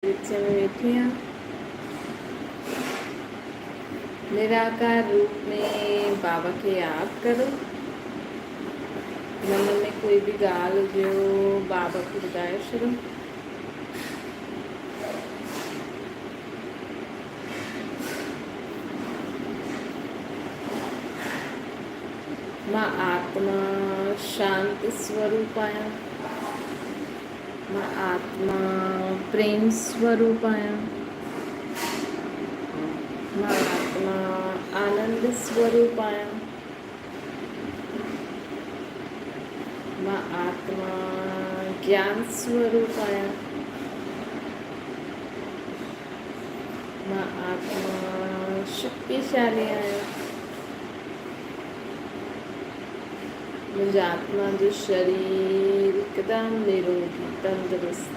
وچ ۾ ويٺي آهيان. نراڪار روپ ۾ بابا کي ياد ڪرو. من ۾ ڪوئي به ڳالهه هجيو بابا کي ٻڌائي ڇڏو. مان آتما شانت سوروپ آهيان. مان آتما پريم سوروپ آهيان. مان آتما آنند سوروپ آهيان. مان آتما گيان سوروپ آهيان. مان آتما شڪتيشالي آهيان. منهنجي آتما جو شرير هڪدم نروڳي، تندرست.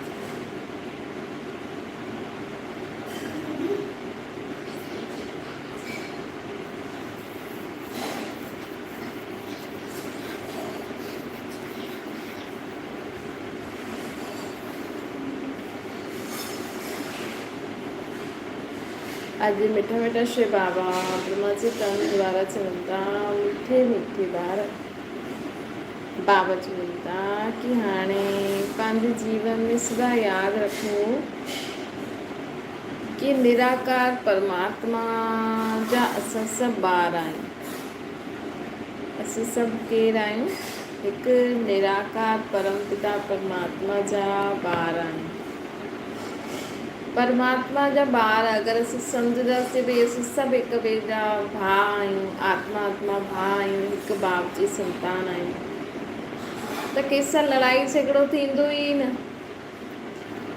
اڄ مٺا مٺا شري بابا برهما جي تن دوارا چون ٿا مٺي مٺي ٻار بابا چون ٿا ڪي هاڻي پنهنجي جيون ۾ سدا ياد رکو ڪي نراڪار پرماتما جا اسان سڀ ٻار آهيون اسين سڀ ڪير آهيون هڪ نراڪار پرم پتا پرماتما جا ٻار آهيون. پرماتما جا ٻار اگر اسين سمجهنداسين ڀئي اسين سڀ هڪ ٻئي جا ڀاء آهيون، آتما آتما ڀاء آهيون، هڪ باپ جي سنتان آهيون ته ڪنهن سان لڙائي جهڳڙو ٿيندو ئي نه،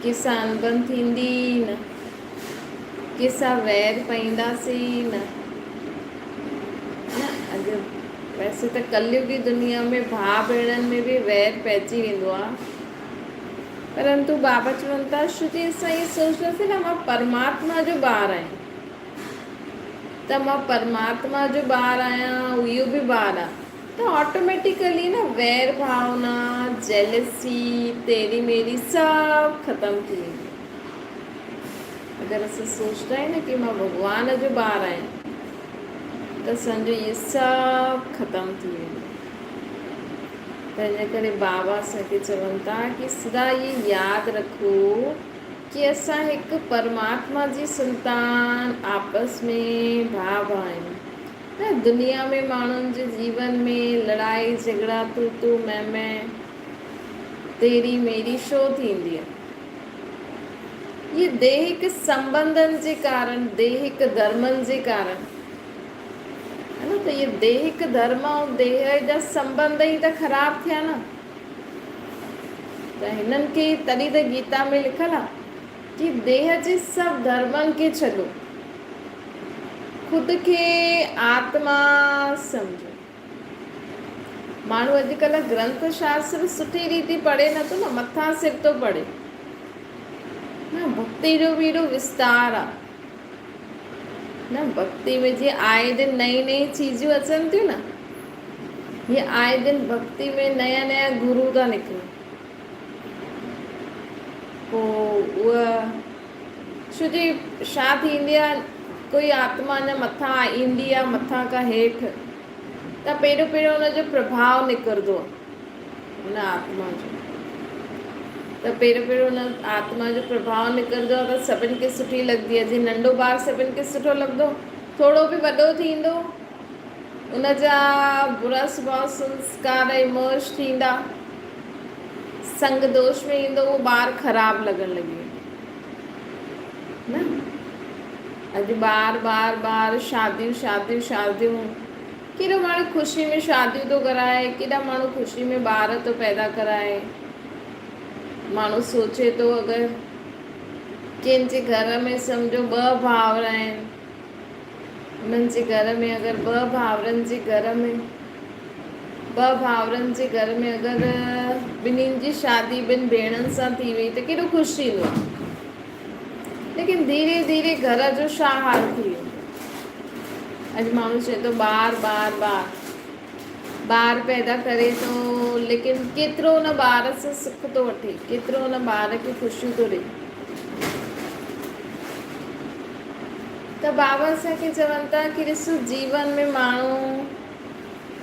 ڪنهن سان انبن ٿيندي ئي نه، ڪنهن سان وير پئينداسين ئي نه. نه اڄ ويسي ته ڪليوگي دنيا ۾ ڀاء ڀيڻن ۾ به وير پئجي ويندو آهي. پرنتو بابا چون ٿا شو جي اسان ائين سوچنداسين نه مان پرماتما جو ٻار آهيان ته مان پرماتما جو ٻار آهيان اهو به ٻار آهي ته آٽوميٽيڪلي نه وير ڀاونا جيلسي تيري ميري سڀ ختم ٿي ويندي. اگر اسان سوچندا آهيون نه ڪي مان ڀڳوان جو ٻار آهيان ته اسان جو اهي سڀ ختم ٿي ويندو. تنهن ڪري بابا اسان کي چون ٿا ڪي سدا اهي ياد رکو ڪي اسان هڪ پرماتما جي سنتان آپس ۾ ڀاء ڀاء آهيون. نه دنيا ۾ ماڻهن جي جيون ۾ لڙائي جهڳڙا تو تو مين مين تيري ميري شو ٿيندي آهي. اهي ديهڪ سنٻنڌن جي ڪارڻ ديهڪ ڌرمن جي ڪارڻ ها نه ته اهي ديهڪ ڌرم ۽ ديهه جا سنٻنڌ ئي ته خراب ٿيا نه ته هنن کي تڏهن ته گيتا ۾ لکيل آهي ڪي ديهه جي سڀ ڌرمن کي ڇڏو خود کي آتما سمجهو. ماڻهو اڄڪلهه گرنٿ شاستر سٺي ريتي پڙهي نٿو نه مٿان سر ٿو پڙهي نه ڀڪتي جو به ايڏو وستار آ نه ڀڪتي ۾ جيئن آئي دن نئين نئين چيزون اچن ٿيون نه هي آئي دن ڀڪتي ۾ نيا نيا گرو ٿا نڪرن پوء اها ڇو جي ڇا ٿيندي آ ڪوئي آتما اڃا مٿان ايندي آ مٿان کان هيٺ ته پهريون پهريون ان جو پرڀاء نڪرندو آ ان آتما جو ته پهريون پهريون ان آتما جو پرڀاء نڪرندو آ ته سڀن کي سٺي لڳندي آ جيئن ننڍو ٻار سڀن کي سٺو لڳندو ٿورو به وڏو ٿيندو ان جا برا سڀاء سنسڪار ايمرج ٿيندا سنگ دوش ۾ ايندو اهو ٻار خراب لڳڻ لڳي ويندو نه اڄ ٻار ٻار ٻار شاديون شاديون شاديون ڪيڏو ماڻهو خوشي ۾ شاديون ٿو ڪرائي ڪيڏا ماڻهو خوشي ۾ ٻار ٿو پيدا ڪرائي ماڻهو سوچي ٿو اگر ڪنهن جي گهر ۾ سمجهو ٻه ڀائر آهن انهن جي گهر ۾ اگر ٻه ڀائرن جي گهر ۾ ٻه ڀائرن جي گهر ۾ اگر ٻنهين جي شادي ٻن ڀيڻن سان ٿي وئي ته ڪيڏو خوش ٿيندو آهي ليڪن ڌيري ڌيري گهر جو ڇا حال ٿي ويندو. اڄ ماڻهو چئي ٿو ٻار ٻار ٻار ٻار پيدا ڪري ٿو ليڪن ڪيترو ان ٻار سان سک ٿو وٺي ڪيترو ان ٻار کي خوشيون ٿو ڏي. ته بابا اسان کي چون ٿا ڪي ڏسو جيون ۾ ماڻهو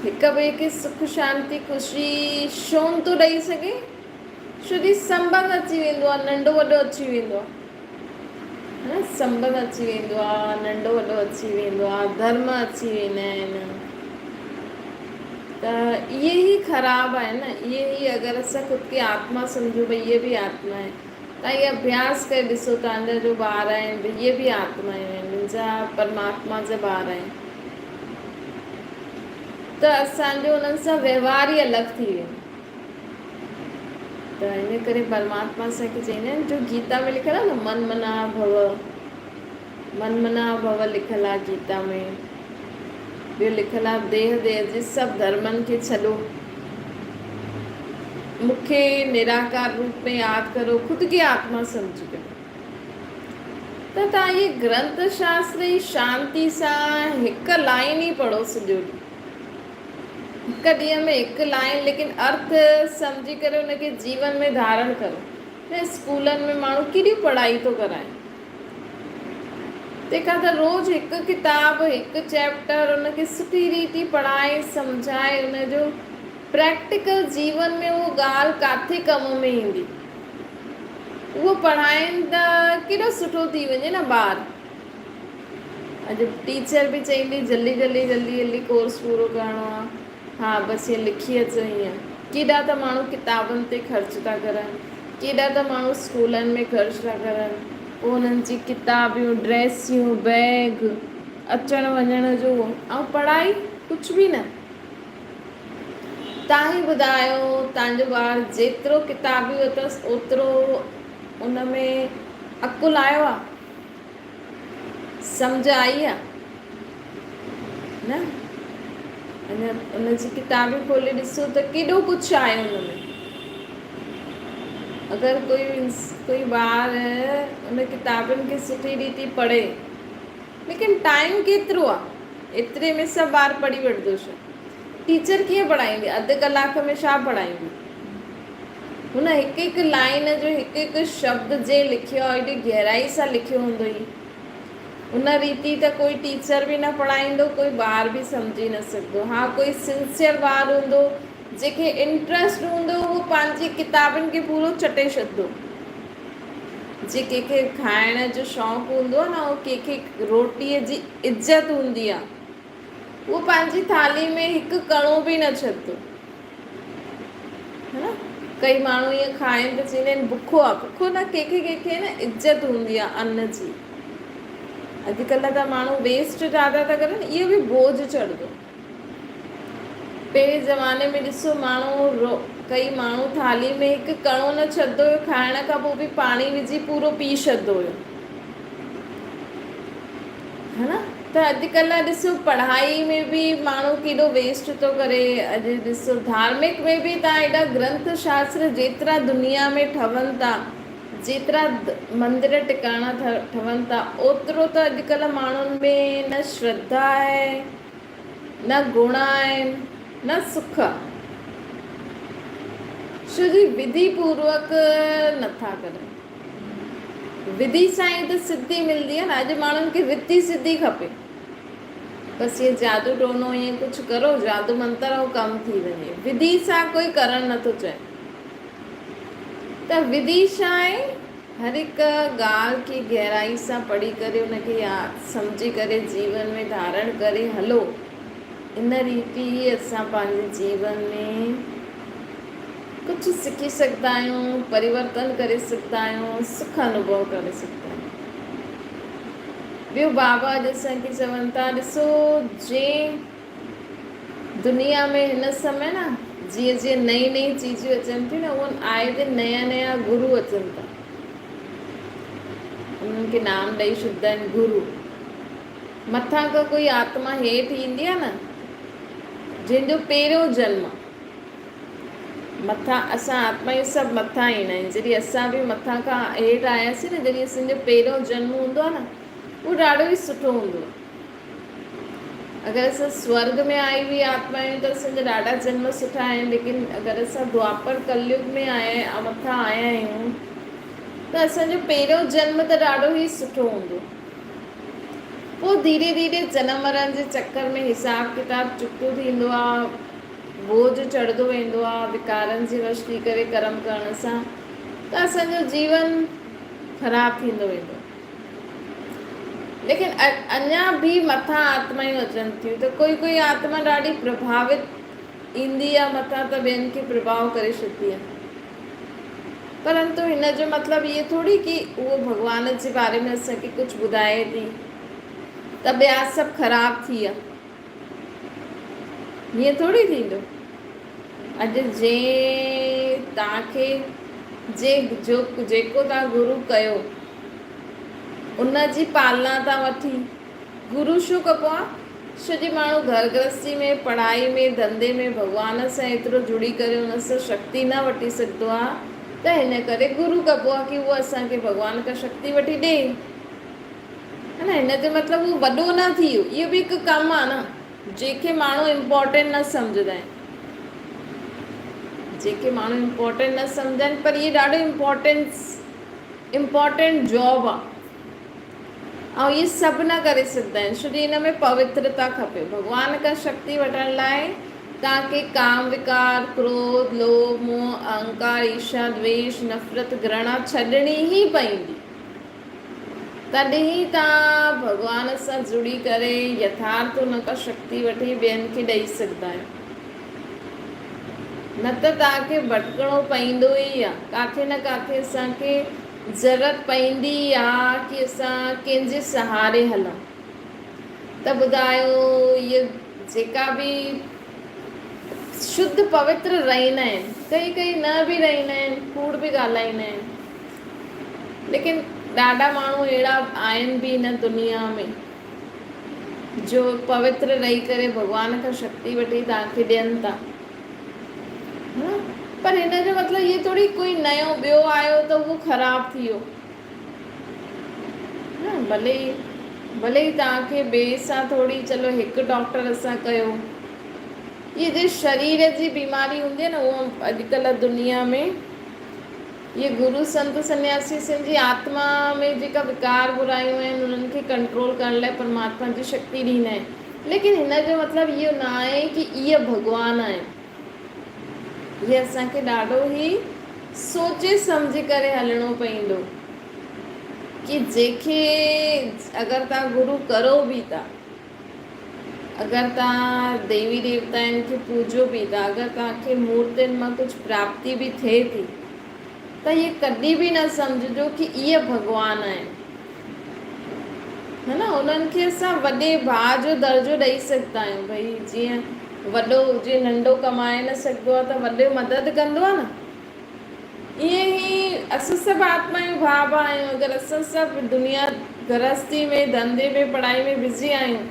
هڪ ٻئي کي سک شانتي خوشي ڇو نه ٿو ڏئي سگهي؟ ڇو جي سنٻنڌ اچي ويندو آهي ننڍو وڏو اچي ويندو آهي نه سنٻنڌ اچي ويندو آهي ننڍو وڏو اچي ويندو آهي ڌرم اچي ويندا آهن ته اهي ئي خراب آهن نه اهي ئي اگر اسان خود کي آتما سمجهون ڀئي اهي به آتما آهن توهان اهي اڀياس ڪري ڏسو توهان جا جو ٻار آهن ڀئي اهي به آتمائون آهن منهنجا پرماتما جا ٻار آهن ته اسان جو انهن سان وهنوار ئي الڳ ٿي ويندو ته ان ڪري پرماتما اسان کي چئيندا آهن جو گيتا ۾ لکيل آهي نه من منا ڀو من منا ڀو لکيل آهي گيتا ۾ ٻيو لکيل آهي ديهه ديهه جي سڀ ڌرمن کي ڇڏو مون کي نراڪار روپ ۾ ياد ڪرو خود کي آتما سمجهي ڪري ته توهان اهي گرنٿ شاستر ئي شانتي سان هڪ لائن ئي پڙهو سڄو ڏينهن هڪ ڏينهن ۾ هڪ لائن ليڪن ارٿ سمجهي ڪري ان کي جيون ۾ ڌارڻ ڪرو نه اسڪولن ۾ ماڻهو ڪيڏيون پڙهائي ٿو ڪرائي تنهن کان ته روز هڪ ڪتاب هڪ چيپٽر ان کي سٺي ريتي پڙهائي سمجهائي ان جو پريڪٽيڪل جيون ۾ اهو ڳالهه ڪاٿي ڪم ۾ ايندي اهو پڙهائين ته ڪيڏو سٺو ٿي وڃي نه ٻار اڄ ٽيچر به چئيندي جلدي جلدي جلدي جلدي ڪورس پورو ڪرڻو آ ها بس هيئن لکي اچو هيئن ڪيڏا ته ماڻهو ڪتابن تي خرچ ٿا ڪرن ڪيڏا ته ماڻهو اسڪولن ۾ خرچ ٿا ڪرن پوء انهن جي ڪتابيون ڊريسيون بيگ اچڻ وڃڻ جو ۽ پڙهائي ڪجهه به نه تان ئي ٻڌايو تان جو ٻار جيترو ڪتابيون اٿس اوترو ان ۾ عقل آيو آ سمجهه آئي آ نه اڃا ان جي ڪتاب کولي ڏسو ته ڪيڏو ڪجهه آهي ان ۾ اگر ڪوئي ڪوئي ٻار ان ڪتابن کي سٺي ريتي پڙهي ليڪن ٽائيم ڪيترو آ ايتري ۾ سڀ ٻار پڙهي وٺندو ڇا ٽيچر ڪيئن پڙهائيندي اڌ ڪلاڪ ۾ ڇا پڙهائيندي هن هڪ هڪ لائين جو هڪ هڪ شبد جنهن لکيو آهي ايڏي گهرائي سان لکيو هوندو ئي ان ريتي ته ڪوئي ٽيچر به نه پڙهائيندو ڪوئي ٻار به سمجهي نه سگهندو ها ڪوئي سنسيئر ٻار هوندو جنهن کي انٽرسٽ هوندو اهو پنهنجي ڪتابن کي پورو چٽي ڇڏندو جي ڪنهن کي کائڻ جو شوق هوندو آهي نه اهو ڪنهن کي روٽيء جي عزت هوندي آهي اهو پنهنجي ٿالهي ۾ هڪ ڪڻو به نه ڇڏندو. ها نه ڪئي ماڻهو ائين کائن ته چوندا آهن بکو آ بکو نه ڪنهن کي ڪنهن کي نه عزت هوندي آ ان جي. اڄڪلهه ته ماڻهو ويسٽ زياده ٿا ڪرن اهو به بوجهه چڙهندو. پهرين زماني ۾ ڏسو ماڻهو رو ڪئي ماڻهو ٿالهي ۾ هڪ ڪڻو نه ڇڏندو هيو کائڻ کان پوء به پاڻي وجهي پورو پي ڇڏندو هيو ها نه ته اڄڪلهه ڏسو پڙهائي ۾ به ماڻهو ڪيڏو ويسٽ ٿو ڪري اڄ ڏسو ڌارمڪ ۾ به تان ايڏا گرنٿ شاستر جيترا دنيا ۾ ٺهن ٿا جيترا مندر ٽڪاڻا ٺهن ٿا اوترو ته اڄڪلهه ماڻهن ۾ نه شرڌا آهي نه گڻ آهن، نه سک. ڇو جي وڌي پوروڪ نٿا ڪرن. وڌي سان ئي ته سڌي ملندي آهي نه. اڄ ماڻهن کي رتي سڌي کپي. بس ائين جادو ٽونو ائين ڪجهه ڪرو، جادو منتر ۽ ڪم ٿي وڃي. وڌي سان ڪوئي ڪرڻ نٿو چاهي. ته وڌي ڇا آهي؟ هر هڪ ڳالهه کي گهرائي سان پڙهي ڪري ان کي ياد سمجهي ڪري جيون ۾ ڌارڻ ڪري هلو. ان ريت ئي اسان پنهنجي جيون ۾ ڪجهه سکي سگهندا آهيون، پريورتن ڪري سگهندا آهيون، سک انوڀو ڪري سگهندا آهيون. ٻيو بابا اڄ اسان کي چون ٿا ڏسو جنهن دنيا ۾ هن سمي نه جيئن جيئن نئين نئين چيزون اچن ٿيون نه اهن آئي دن نيا نيا گرو اچن ٿا انهن کي نام ڏئي ڇڏدا آهن گرو مٿان کان ڪوئي آتما هيٺ ايندي آهي نه جنهن جو پهريون جنم مٿان اسان آتمائون سڀ مٿان ايندا آهيون جڏهن اسان به مٿان کان هيٺ آياسين نه جڏهن اسان جو پهريون جنم هوندو آهي نه اهو ڏاڍو ئي سٺو هوندو آهي اگر اسان سورڳ ۾ آئي هئي آتما آهيون ته اسان جا ڏاڍا جنم سٺا آهن ليڪن اگر اسان دوآپر ڪليگ ۾ آيا مٿان آيا آهيون ته اسان جو پهريون جنم ته ڏاڍو ئي سٺو هوندو. پوء ڌيري ڌيري جنم مرڻ جي چڪر ۾ حساب ڪتاب چڪتو ٿيندو آ، بوجهه چڙهندو ويندو آ، وڪارن جي وش ٿي ڪري ڪرم ڪرڻ سان ته اسان جو جيون خراب ٿيندو ويندو. ليڪن اڃا به مٿان آتمائون اچن ٿيون ته ڪوئي ڪوئي آتما ڏاڍي پرڀاوت ايندي آ مٿان ته ٻين کي پرڀاء ڪري ڇڏندي آ. پرنتو هن جو مطلب اهو ٿوري ڪي اهو ڀڳوان جي باري ۾ اسان کي ڪجهه ٻڌائي ٿي ته ٻيا سڀ خراب ٿي ويا. ائين ٿوري ٿيندو. اڄ جنهن توهان کي جي جو جيڪو توهان گرو ڪيو ان جي پالنا تان وٺي گرو ڇو ڪبو آ؟ ڇو جي ماڻهو گهر گرهستي ۾ پڙهائي ۾ ڌنڌي ۾ ڀڳوان سان ايترو جڙي ڪري ان سان شڪتي نه وٺي سگهندو آ ته هن ڪري گرو ڪبو آ ڪي اهو اسان کي ڀڳوان کان شڪتي وٺي ڏي ها نه هن جو مطلب اهو وڏو نه ٿي ويو اهو به هڪ ڪم آ نه جنهن کي ماڻهو امپورٽنٽ نه سمجهندا آهن جنهن کي ماڻهو امپورٽنٽ نه سمجهندا آهن پر اهي ڏاڍو امپورٽنس امپورٽنٽ جاب آ ۽ اهي سڀ نه ڪري سگهندا آهن ڇو جو ان ۾ پوترتا کپي. ڀڳوان کان شڪتي وٺڻ لاء توهان کي ڪام وڪار، ڪروڌ، لوڀ، موهه، اهنڪار، ايرشا، دويش، نفرت، گهرڻا ڇڏڻي ئي پوندي. تڏهن ئي توهان ڀڳوان سان جڙي ڪري يٿارٿ ان کان شڪتي وٺي ٻين کي ڏئي سگهندا آهيو. نه ته توهان کي ڀٽڪڻو پوندو ئي آهي. ڪاٿي نه ڪاٿي اسان کي ضرورت پئندي آ ڪي اسان ڪنهن جي سهاري هلون ته ٻڌايو اهي جيڪا به شڌ پوتر رهندا آهن ڪئي ڪئي نه به رهندا آهن ڪوڙ به ڳالهائيندا آهن ليڪن ڏاڍا ماڻهو اهڙا آهن به هن دنيا ۾ جو پوتر رهي ڪري ڀڳوان کان شڪتي وٺي توهان کي ڏين ٿا پر هن جو مطلب اهو ٿوري ڪوئي نيو ٻيو آيو ته اهو خراب ٿي ويو. نه ڀلي ئي ڀلي ئي توهان کي ٻئي سان ٿوري چلو هڪ ڊاڪٽر اسان ڪيو. اهي جي شرير جي بيماري هوندي آهي نه اهو اڄڪلهه دنيا ۾ اهي گرو سنت سنياسي سن جي آتما ۾ جيڪا وڪار برايون آهن انهن کي ڪنٽرول ڪرڻ لاء پرماتما جي شڪتي ڏيندا آهن. ليڪن هن جو مطلب اهو نه آهي ڪي اهي ڀڳوان آهن. هي اسان کي ڏاڍو ئي سوچي سمجهي ڪري هلڻو پوندو ڪي جنهن کي اگر توهان گرو ڪرو به ٿا، اگر توهان ديوي ديوتائن کي پوڄو به ٿا، اگر توهان کي مورتين مان ڪجهه پراپتي به ٿئي ٿي ته هي ڪڏهن به نه سمجهجو ڪي اهي ڀڳوان آهن. ها نه انهن کي اسان وڏي ڀاء جو درجو ڏئي سگهندا آهيون ڀئي جيئن وڏو هجي ننڍو ڪمائي نه سگهندو آهي ته وڏو مدد ڪندو آهي نه ائين ئي اسان سڀ آتمايون ڀاء ڀاء آهيون اگر اسان سڀ دنيا گرهستي ۾ ڌنڌي ۾ پڙهائي ۾ بزي آهيون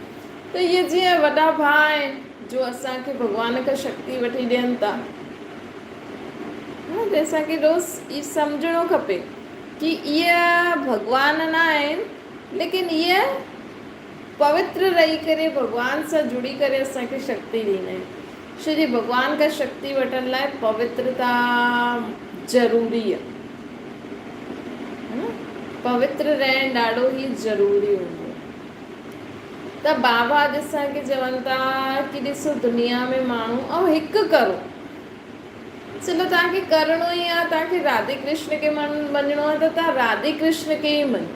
ته اهي جيئن وڏا ڀاء آهن جو اسان کي ڀڳوان کان شڪتي وٺي ڏين ٿا ها ته اسان کي روز اهو سمجهڻو کپي ڪي اهي ڀڳوان نه آهن ليڪن اهي پوتر رهي ڪري ڀڳوان سان جڙي ڪري اسان کي شڪتي ڏيندا آهن ڇو جي ڀڳوان کان شڪتي وٺڻ لاء پوترتا ضروري آهي پوتر رهڻ ڏاڍو ئي ضروري هوندو آهي ته بابا اڄ اسان کي چون ٿا ڪي ڏسو دنيا ۾ ماڻهو ۽ هڪ ڪرو چلو توهان کي ڪرڻو ئي آ، توهان کي راڌي ڪرشن کي مڃڻو آ ته توهان راڌي ڪرشن کي ئي مڃو.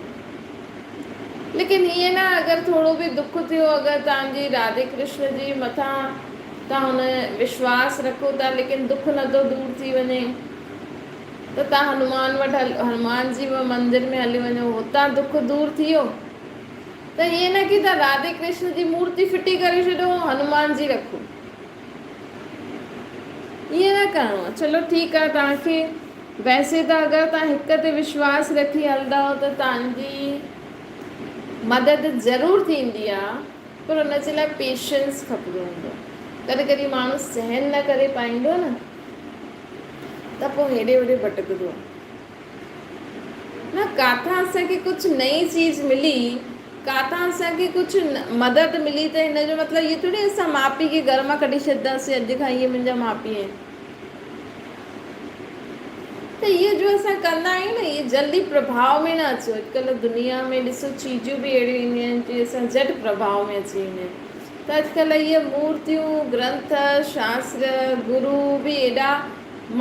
ليڪن هيئن نه اگر ٿورو به دک ٿيو اگر توهان جي راڌي ڪرشن جي مٿان توهان هن وشواس رکو ٿا ليڪن دک نه ٿو دور ٿي وڃي ته توهان هنومان وٽ هنومان جي مندر ۾ هلي وڃو هتان دک دور ٿي ويو ته هيئن نه ڪي توهان راڌي ڪرشن جي مورتي ڦٽي ڪري ڇڏو هنومان جي رکو. ائين نه ڪرڻو آهي. چلو ٺيڪ آهي توهان کي ويسي ته اگر توهان هڪ تي وشواس رکي هلندؤ ته توهان جي مدد ضرور ٿيندي آهي پر ان جي لاء پيشنس کپندو هوندو آهي. ڪڏهن ڪڏهن ماڻهو سهن نه ڪري پائيندو آهي نه ته پوء هيڏي هوڏي ڀٽڪندو آهي. نه ڪاٿان اسان کي ڪجهه نئين چيز ملي ڪاٿان اسان کي ڪجهه مدد ملي ته هن جو مطلب اهو ٿوري اسان ماء پيء کي گهر مان ڪڍي ڇڏنداسين اڄ کان اهي منهنجا ماء پيء آهن. ته ته اهي جو اسان ڪندا آهيون نه اهي جلدي پرڀاء ۾ نه اچو. اڄڪلهه دنيا ۾ ڏسو چيزون به اهڙيون اينديون آهن جي اسان جهٽ پرڀاء ۾ اچي ويندا آهن. ته اڄڪلهه اهي مورتيون، گرنٿ، شاستر، گرو به ايڏا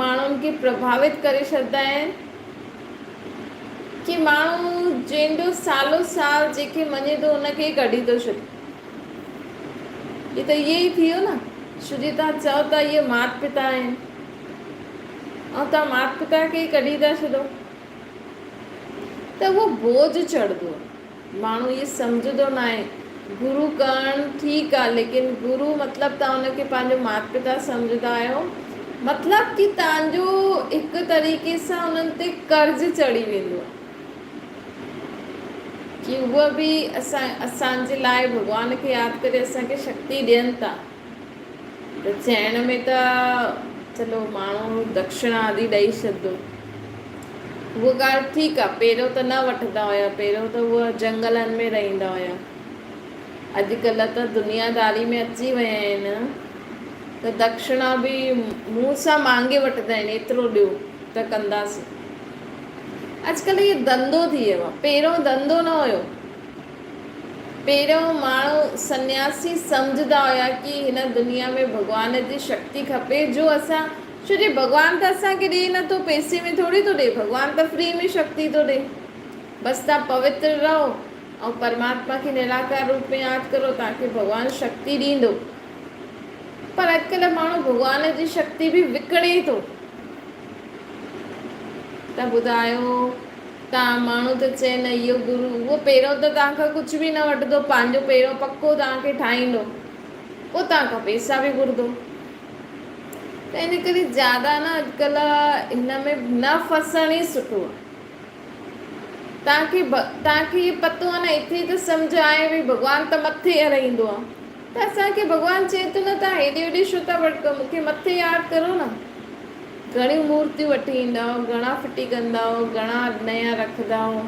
ماڻهن کي پرڀاوت ڪري ڇڏندا آهن ڪي ماڻهو جنهن جو سالو سال جنهن کي مڃي ٿو ان کي ئي ڪڍي ٿو ڇڏي. هي ته ائين ئي ٿي ويو نه ڇو جي توهان چئو ٿا اهي مات پتا آهن ۽ توهان مات پتا کي ئي ڪڍي ٿا ڇڏو ته اهو بوجهه چڙهندو. ماڻهو اهي سمجهندو ناهي. گرو ڪرڻ ٺيڪ آ ليڪن گرو مطلب توهان ان کي پنهنجو مات پتا سمجهندا آهيو مطلب ڪي توهان جو هڪ طريقي سان انهن تي قرض چڙهي ويندو آ ڪي اهي به اسان اسان جي لاء ڀڳوان کي ياد ڪري اسان کي شڪتي ڏين ٿا ته چئڻ ۾ ته چلو ماڻهو دڪشڻا آدي ڏئي ڇڏندو. اها ڳالهه ٺيڪ آ، پهريون ته نه وٺندا هيا، پهريون ته اهي جنگلن ۾ رهندا هيا. اڄڪلهه ته دنياداري ۾ اچي ويا آهن ته دڪشڻا به منهن سان مانگي وٺندا آهن، ايترو ڏيو ته ڪنداسين. اڄڪلهه اهو ڌنڌو ٿي ويو آ، پهريون ڌنڌو نه هيو. پهريون ماڻهو سنياسي سمجهندا هيا ڪي هن دنيا ۾ ڀڳوان جي شڪتي کپي جو اسان ڇو جي ڀڳوان ته اسان کي ڏئي نٿو پئسي ۾ ٿوري ٿو ڏئي ڀڳوان ته فري ۾ شڪتي ٿو ڏئي بس توهان پوتر رهو ۽ پرماتما کي نراڪار روپ ۾ ياد ڪرو توهان کي ڀڳوان شڪتي ڏيندو پر اڄڪلهه ماڻهو ڀڳوان جي شڪتي به وڪڻي ٿو ته ٻڌايو توهان ماڻهو ته چئن نه اهو گرو اهو پهريون ته توهان کان ڪجهه به نه وٺندو پنهنجو پهريون پڪو توهان کي ٺاهيندو پوء توهان کان پئسا به گهرندو ته ان ڪري زياده نه اڄڪلهه هن ۾ نه ڦسڻ ئي سٺو آهي توهان کي توهان کي اهو پتو آهي نه ايتري ته سمجهه آهي ڀئي ڀڳوان ته مٿي رهندو آهي ته اسان کي ڀڳوان چئي ٿو نه توهان هيڏي هوڏي ڇو ٿا ڀٽڪو مون کي مٿي ياد ڪرو نه. گهڻيون مورتيون وٺي ايندا هئو، گهڻا ڦٽي ڪندا هئو، گهڻا نيا رکندا هئو.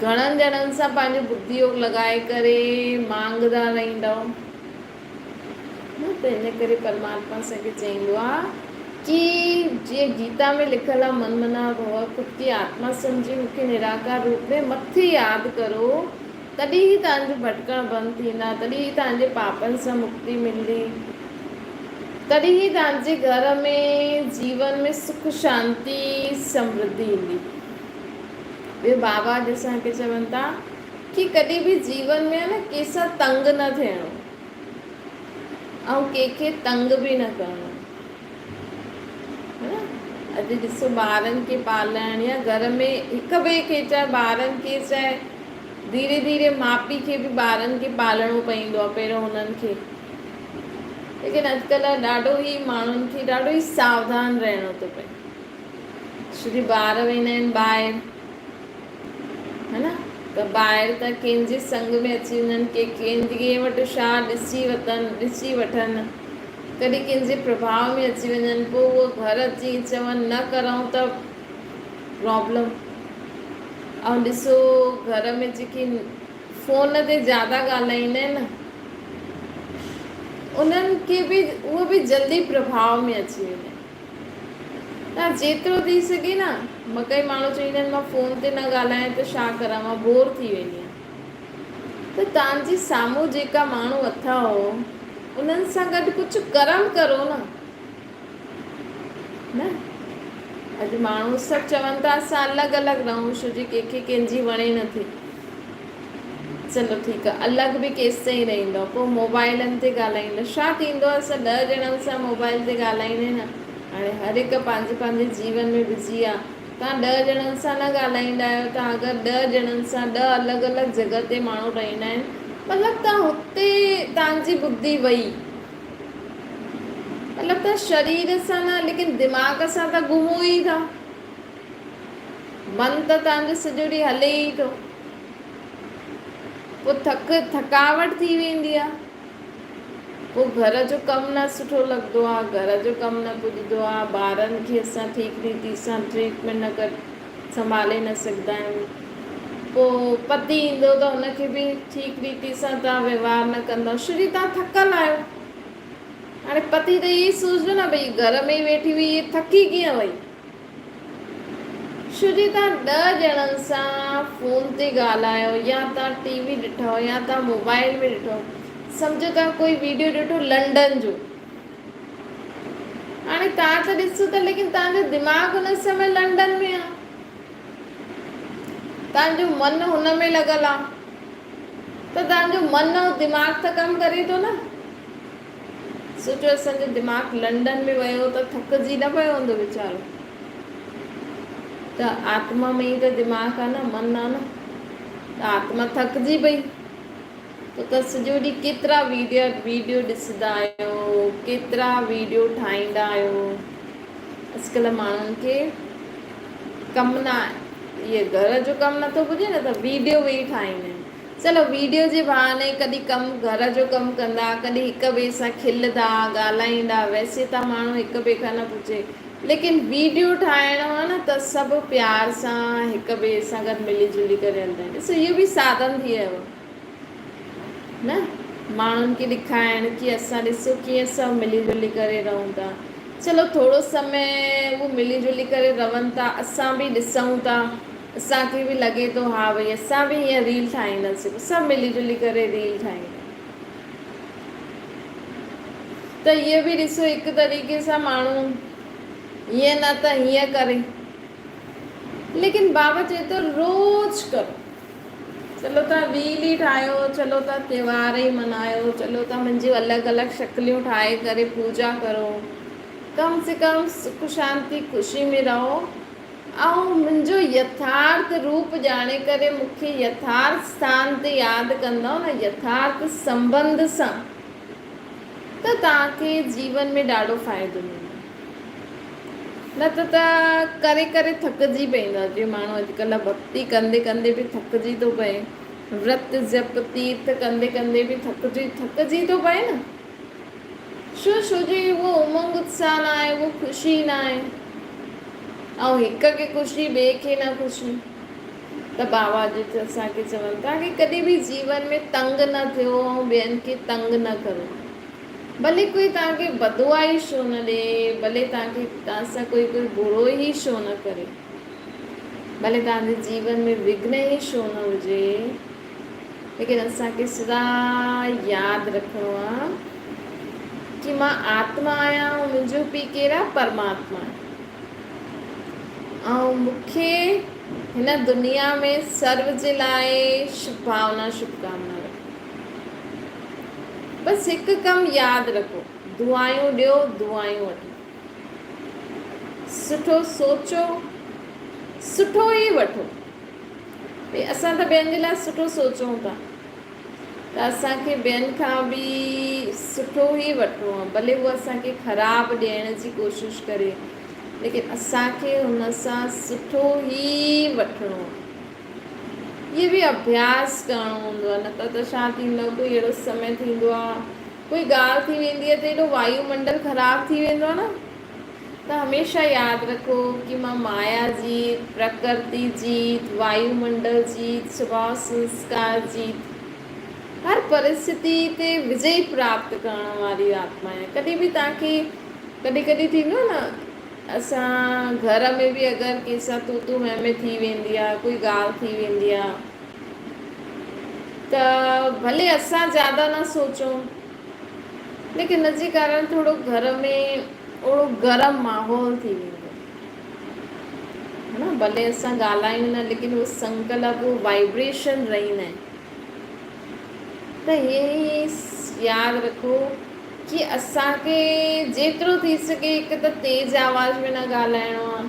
گهڻن ڄڻن سان پنهنجو ٻڌي يوگ لڳائي ڪري مانگدا رهندا هئو. نه ته ان ڪري پرماتما اسان کي چئيندو آ ڪي جيئن گيتا ۾ لکيل آ من منا ڀو خود ڪي آتما سمجهي مون کي نراڪار روپ ۾ مٿي ياد ڪرو تڏهن ئي توهان جو ڀٽڪڻ بند ٿيندا، تڏهن ئي توهان جي پاپن سان مڪتي ملندي، تڏهن ئي توهان جي گهر ۾ جيون ۾ سک شانتي سمرڌي ايندي. ٻيو بابا اڄ اسان کي چون ٿا ڪي ڪڏهن به جيون ۾ نه ڪنهن سان تنگ نه ٿيڻو ۽ ڪنهن کي تنگ به نه ڪرڻو. اڄ ڏسو ٻارن کي پالڻ يا گهر ۾ هڪ ٻئي کي چاهي ٻارن کي چاهي ڌيري ڌيري ماء پيء کي به ٻارن کي پالڻو پوندو آهي پهريون هنن کي ليڪن اڄڪلهه ڏاڍو ئي ماڻهن کي ڏاڍو ئي ساوڌان رهڻو ٿو پئي ڇو جو ٻار ويندا آهن ٻاهر ها نه ته ٻاهر ته ڪنهن جي سنگ ۾ اچي وڃن ڪي ڪنهن وٽ ڇا ڏسي وتن ڏسي وٺن ڪڏهن ڪنهن جي پرڀاء ۾ اچي وڃن پوء اهو گهر اچي چون نه ڪرون ته پرابلم ۽ ڏسو گهر ۾ جيڪي فون تي زياده ڳالهائيندا آهن نه انهن کي به اهو به جلدي پرڀاء ۾ اچي ويندا آهن ته جيترو ٿي سگهي نه مڪئي ماڻهو چوندا آهن مان فون تي نه ڳالهايان ته ڇا ڪران مان بور ٿي ويندي آهيان ته توهان جي سامهون جيڪا ماڻهو اٿئو انهن سان گڏ ڪجهه ڪرم ڪرو نه نه اڄ ماڻهو سڀ چون ٿا اسان الڳ الڳ رهون ڇو جي ڪنهن کي ڪنهن جي وڻي نٿي چلو ٺيڪ آ الڳ به ڪيستائين رهندو پوء موبائلن تي ڳالهائيندو ڇا ٿيندو آ اسان ڏهه ڄڻن سان موبائل تي ڳالهائيندي نه هاڻي هر هڪ پنهنجي پنهنجي جيون ۾ بزي آ توهان ڏهه ڄڻن سان نه ڳالهائيندا آهيو توهان اگر ڏهه ڄڻن سان ڏهه الڳ الڳ جڳهه تي ماڻهو رهندا آهن مطلب توهان هتي توهان جي ٻڌي وئي مطلب توهان شرير سان نه ليڪن دماغ سان ته گهمو ئي ٿا من ته توهان جو سڄو ڏينهن هلي ئي ٿو پوء ٿڪ ٿڪاوٽ ٿي ويندي آ پوء گهر جو ڪم نه سٺو لڳندو آ گهر جو ڪم نه پڄندو آ ٻارن کي اسان ٺيڪ ريتي سان ٽريٽمينٽ نه ڪر سنڀالي نه سگهندا آهيون پوء پتي ايندو ته ان کي به ٺيڪ ريتي سان توهان وهنوار نه ڪندؤ ڇو جي توهان ٿڪل آهيو. هاڻي پتي ته اهو ئي سوچندو نه ڀئي گهر ۾ ئي ويٺي هئي هيء ٿڪي ڪيئن وئي؟ ڇو جي توهان ڏهه ڄڻن سان فون تي ڳالهايو يا توهان ٽي وي ڏٺو يا توهان موبائل ۾ ڏٺو سمجهو توهان ڪوئي ويڊيو ڏٺو لنڊن جو هاڻي توهان ته ڏسو ٿا ليڪن توهان جو دماغ ان سمي لنڊن ۾ آ توهان جو من هن ۾ لڳل آ ته توهان جو من ۽ دماغ ته ڪم ڪري ٿو نه. سوچيو اسان جو دماغ لنڊن ۾ ويو ته ٿڪجي نه پيو هوندو ويچارو. ته آتما ۾ ئي ته دماغ آ نه من آ نه ته آتما ٿڪجي پئي. پوء ته سڄو ڏينهن ڪيترا ويڊيا ويڊيو ڏسندا آهيو ڪيترا ويڊيو ٺاهيندا آهيو. اڄڪلهه ماڻهن کي ڪم نه اهي گهر جو ڪم نٿو پڄي نه ته ويڊيو ويهي ٺاهيندا آهن. چلو ويڊيو جي بهاني ڪڏهن ڪم گهر جو ڪم ڪندا ڪڏهن هڪ ٻئي سان کلدا ڳالهائيندا ويسي ته ماڻهو هڪ ٻئي کان نه پڇي ليڪن ويڊيو ٺاهڻو آهي نه ته سڀ پيار سان هڪ ٻئي سان گڏ ملي جلي ڪري هلندا آهن ڏسو اهو به ساڌن ٿي ويو نه ماڻهن کي ڏکائڻ ڪي اسان ڏسو ڪيئن سڀ ملي جلي ڪري رهون ٿا چلو ٿورو سمي هو ملي جلي ڪري رهن ٿا اسان به ڏسون ٿا اسان کي به لڳي ٿو ها ڀئي اسان به هيئن ريل ٺاهينداسين سڀ ملي جلي ڪري ريل ٺاهيندا ته هيء به ڏسو هڪ طريقي سان ماڻهو هيئن نه ته هيئن ڪري ليڪن بابا چئي ٿو روز ڪرو چلو تان ريل ئي ٺاهيو چلو تان تيوهار ئي منايو چلو تان منهنجيون الڳ الڳ شڪليون ٺاهي ڪري پوجا ڪرو ڪم سي ڪم سک شانتي خوشي ۾ رهو ۽ منهنجو يٿارٿ روپ ڄاڻي ڪري مون کي يٿارٿ اسٿان تي ياد ڪندؤ نه يٿارٿ سنٻنڌ سان ته توهان کي جيون ۾ ڏاڍو فائدو ملندو. نه ته ته ڪري ڪري ٿڪجي پئيندا. جيئن ماڻهو اڄڪلهه ڀڳتي ڪندي ڪندي به ٿڪجي ٿو پئي، ورت جپ تيرٿ ڪندي ڪندي به ٿڪجي ٿڪجي ٿو پئي نه. ڇو ڇو جو اهو امنگ اتساهه نه آهي، اهو خوشي نه آهي. ۽ هڪ کي خوشي ٻئي کي نه خوشي. ته بابا اڄ اسان کي چون ٿا ڪي ڪڏهن به جيون ۾ تنگ نه ٿيو ۽ ٻين کي تنگ نه ڪرو. ڀلي ڪوئي توهان کي بدعا ئي ڇو نه ڏي، ڀلي توهان کي توهان سان ڪوئي ڪوئي برو ئي ڇو نه ڪري، ڀلي توهان جي جيون ۾ وگهن ئي ڇو نه هجي، ليڪن اسان کي سدا ياد رکڻو آ ڪي مان آتما آهيان ۽ منهنجو پيء ڪير آ؟ پرماتما آهي ۽ مون کي هن دنيا ۾ سرو جي لاء شڀ ڀاونا شڀ ڪامنا رکڻي. بس هڪ ڪم ياد رکو، دعايون ڏيو، دعايون وٺو. سٺو سوچو، سٺو ئي وٺو. ڀئي اسان ته ٻين جي لاء سٺو سوچون ٿا ته اسان کي ٻين کان به سٺو ئي وٺڻو آهي ڀلي هو اسان کي خراب ڏيڻ جي ڪوشش ڪري ليڪن اسان کي هن سان سٺو ئي وٺڻو آهي. اهي به اڀياس ڪرڻو هوندو آهي نه ته ته ڇا ٿيندو ڪوئي اهڙو سمي ٿيندو آهي ڪوئي ڳالهه ٿي ويندي آهي ته ايڏو وايو منڊل خراب ٿي ويندو آهي نه ته هميشه ياد رکو ڪي مان مايا جيت، پرڪرتي جيت، وايو منڊل جيت، سڀاء سنسڪار جيت، هر پرسٿتي تي وجئي پراپت ڪرڻ واري آتما آهيان. ڪڏهن به توهان کي ڪڏهن ڪڏهن ٿيندو آهي نه اسان گهر ۾ به اگر ڪنهن سان تون تون مين مين ٿي ويندي آهي ڪوئي ڳالهه ٿي ويندي آهي ته ڀلي اسان زياده نه سوچون ليڪن ان جي ڪارڻ ٿورو گهر ۾ اوڙو گرم ماحول ٿي ويندو آهي نه ڀلي اسان ڳالهايون نه ليڪن اهو سنڪلپ اهو وائبريشن رهندا آهن ته هي ياد رکو ڪي اسان کي جيترو ٿي سگهي هڪ ته تيز آواز ۾ نه ڳالهائڻو آهي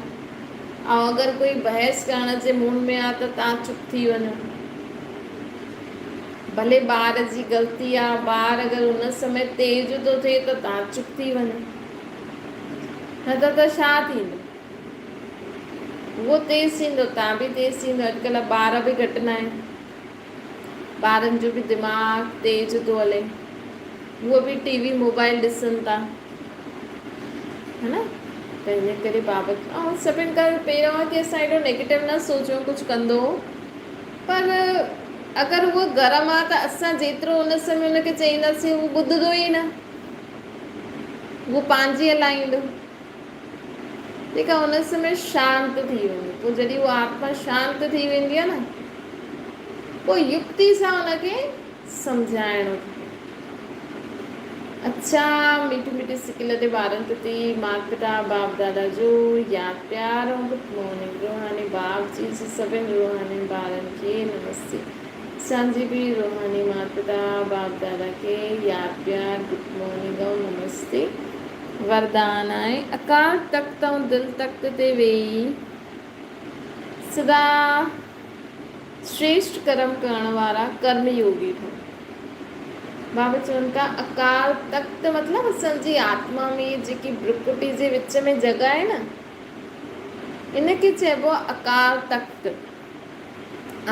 ۽ اگر ڪوئي بحث ڪرڻ جي موڊ ۾ آهي ته توهان چپ ٿي وڃو ڀلي ٻار جي غلطي آ ٻار اگر ان سمي تيز ٿو ٿئي ته توهان چپ ٿي وڃو نه ته ته ڇا ٿيندو اهو تيز ٿيندو توهان به تيز ٿيندو اڄڪلهه ٻار به گهٽ نه آهن ٻارن جو به دماغ تيز ٿو هلي هو به ٽي وي موبائل ڏسن ٿا ها نه ته ان ڪري بابت ۽ سڀن کان پهريون آهي ڪي اسان ايڏو نيگيٽو نه سوچون ڪجهه ڪندو پر اگر هو گرم آ ته اسان جيترو ان سمي ان کي چئينداسين هو ٻڌندو ئي نه. اهو پنهنجي هلائيندو. جيڪا ان سمي شانت ٿي ويندي. پوء جڏهن اها آتما شانت ٿي ويندي آهي نه، پوء يڪتي سان ان کي سمجهائڻو ٿو پئي. اڇا ميٺي ميٺي سڪل تي ٻارن پرتي مات پتا باپ دادا جو ياد پيار ۽ گڊ مارننگ روحاني باپ جي جي سڀن روحاني ٻارن کي نمستي اسان جي به روحاني مات پتا باپ دادا کي ياد پيار گڊ مارننگ ۽ نمستي وردان آهي اڪال تخت ۽ دل تخت تي ويهي سدا شريشٽ ڪرم ڪرڻ وارا ڪرم يوگي ٺهو. بابا چون ٿا اڪال تخت مطلب اسان جي آتما ۾ جيڪي برڪٽي جي وچ ۾ جڳهه آهي نه ان کي چئبو آهي اڪال تخت.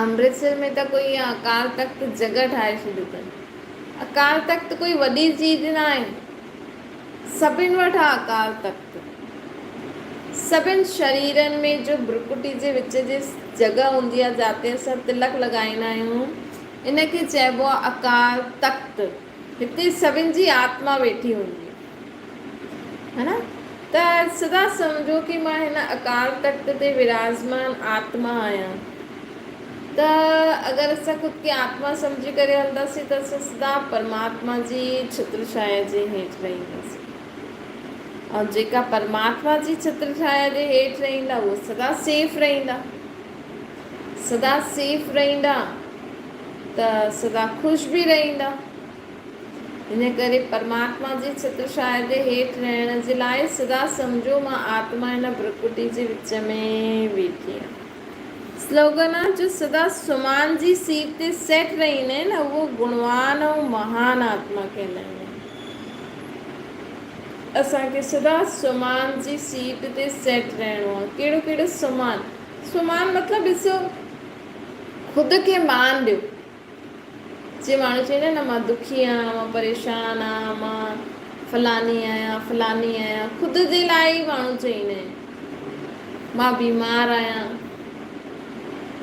امرتسر ۾ ته ڪوئي اڪال تخت جڳهه ٺاهي ڇڏي اٿن. اڪال تخت ڪوئي وڏي چيز نه آهي. سڀن وٽ آ اڪال تخت. سڀن شريرن ۾ جو برڪٽي جي وچ جي جڳهه هوندي آ جاتي اسان تلڪ لڳائيندا آهيون ان کي چئبو آ اڪال تخت. هتي سڀن جي آتما ويٺي هوندي آ. ها نه ته سدا سمجهو ڪي مان هن اڪال تخت تي وراجمان آتما آهيان. ته اگر اسان خود کي آتما سمجهي ڪري هلنداسين ته اسان سدا پرماتما جي ڇتر ڇايا جي هيٺ رهنداسين ۽ جيڪا پرماتما جي ڇتر ڇايا جي هيٺ رهندا اهو سدا سيف رهندا سدا سيف رهندا ته سدا خوش به رهندا ان ڪري پرماتما جي ڇتر ڇايا جي هيٺ رهڻ جي لاء سدا سمجهو مان آتما هن برڪٽي جي وچ ۾ ويٺي آهيان. سلوگن آ جو سدا سمان جي سيٽ تي سيٽ رهيندا آهن اهو گڻوان ۽ مهان آتما ڪهلائيندا آهن. اسان کي سدا سمان جي سيٽ تي سيٽ رهڻو آ. ڪهڙو ڪهڙو سمان؟ سمان مطلب ڏسو خود کي مان ڏيو. جيئن ماڻهو چوندا آهن نه مان دکي آهيان، مان پريشان آهيان، مان فلاني آهيان، فلاني آهيان، خود جي لاء ئي ماڻهو چوندا آهن مان بيمار آهيان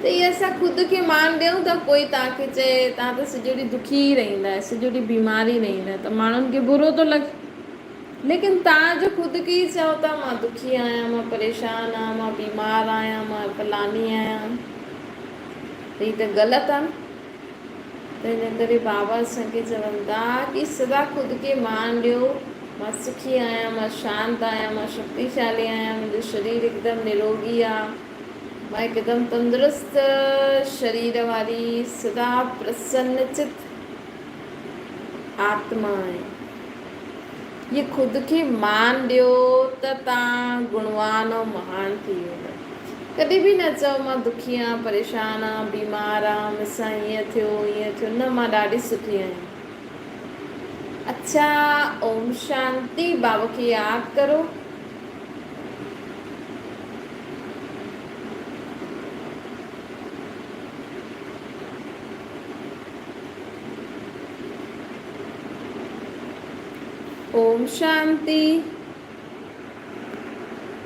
ته اهي اسان خود کي مان ڏيون ته ڪوئي توهان کي چئي توهان ته سڄو ڏينهن دکي ئي رهندا آهيو، سڄو ڏينهن بيمار ئي رهندا آهيو ته ماڻهن کي برو ٿو لڳي ليڪن توهان جو خود کي ئي چئو ٿا مان دکي آهيان، مان پريشان آهيان، مان بيمار آهيان، مان فلاني آهيان. هي ته غلط آ نه. تنهن ڪري بابا اسان کي چون ٿا ڪي سدا خود کي مان ڏيو، مان سکي آهيان، مان شانت آهيان، مان شڪتيشالي آهيان، منهنجو شرير هڪدم نروڳي آ، مان هڪدم تندرست شرير واري سدا پرسن چت آتما آهيان. هي خود کي مان ڏيو ته تان گڻوان ۽ مهان ٿي ويندا. ڪڏهن به نه چئو مان دکي آهيان، پريشان آهيان، بيمار آهيان، مون سان هيئن ٿيو، هيئن ٿيو، نه مان ڏاڍي سٺي آهيان. اڇا اوم شانتي بابا کي ياد ڪرو. اوم شانتي.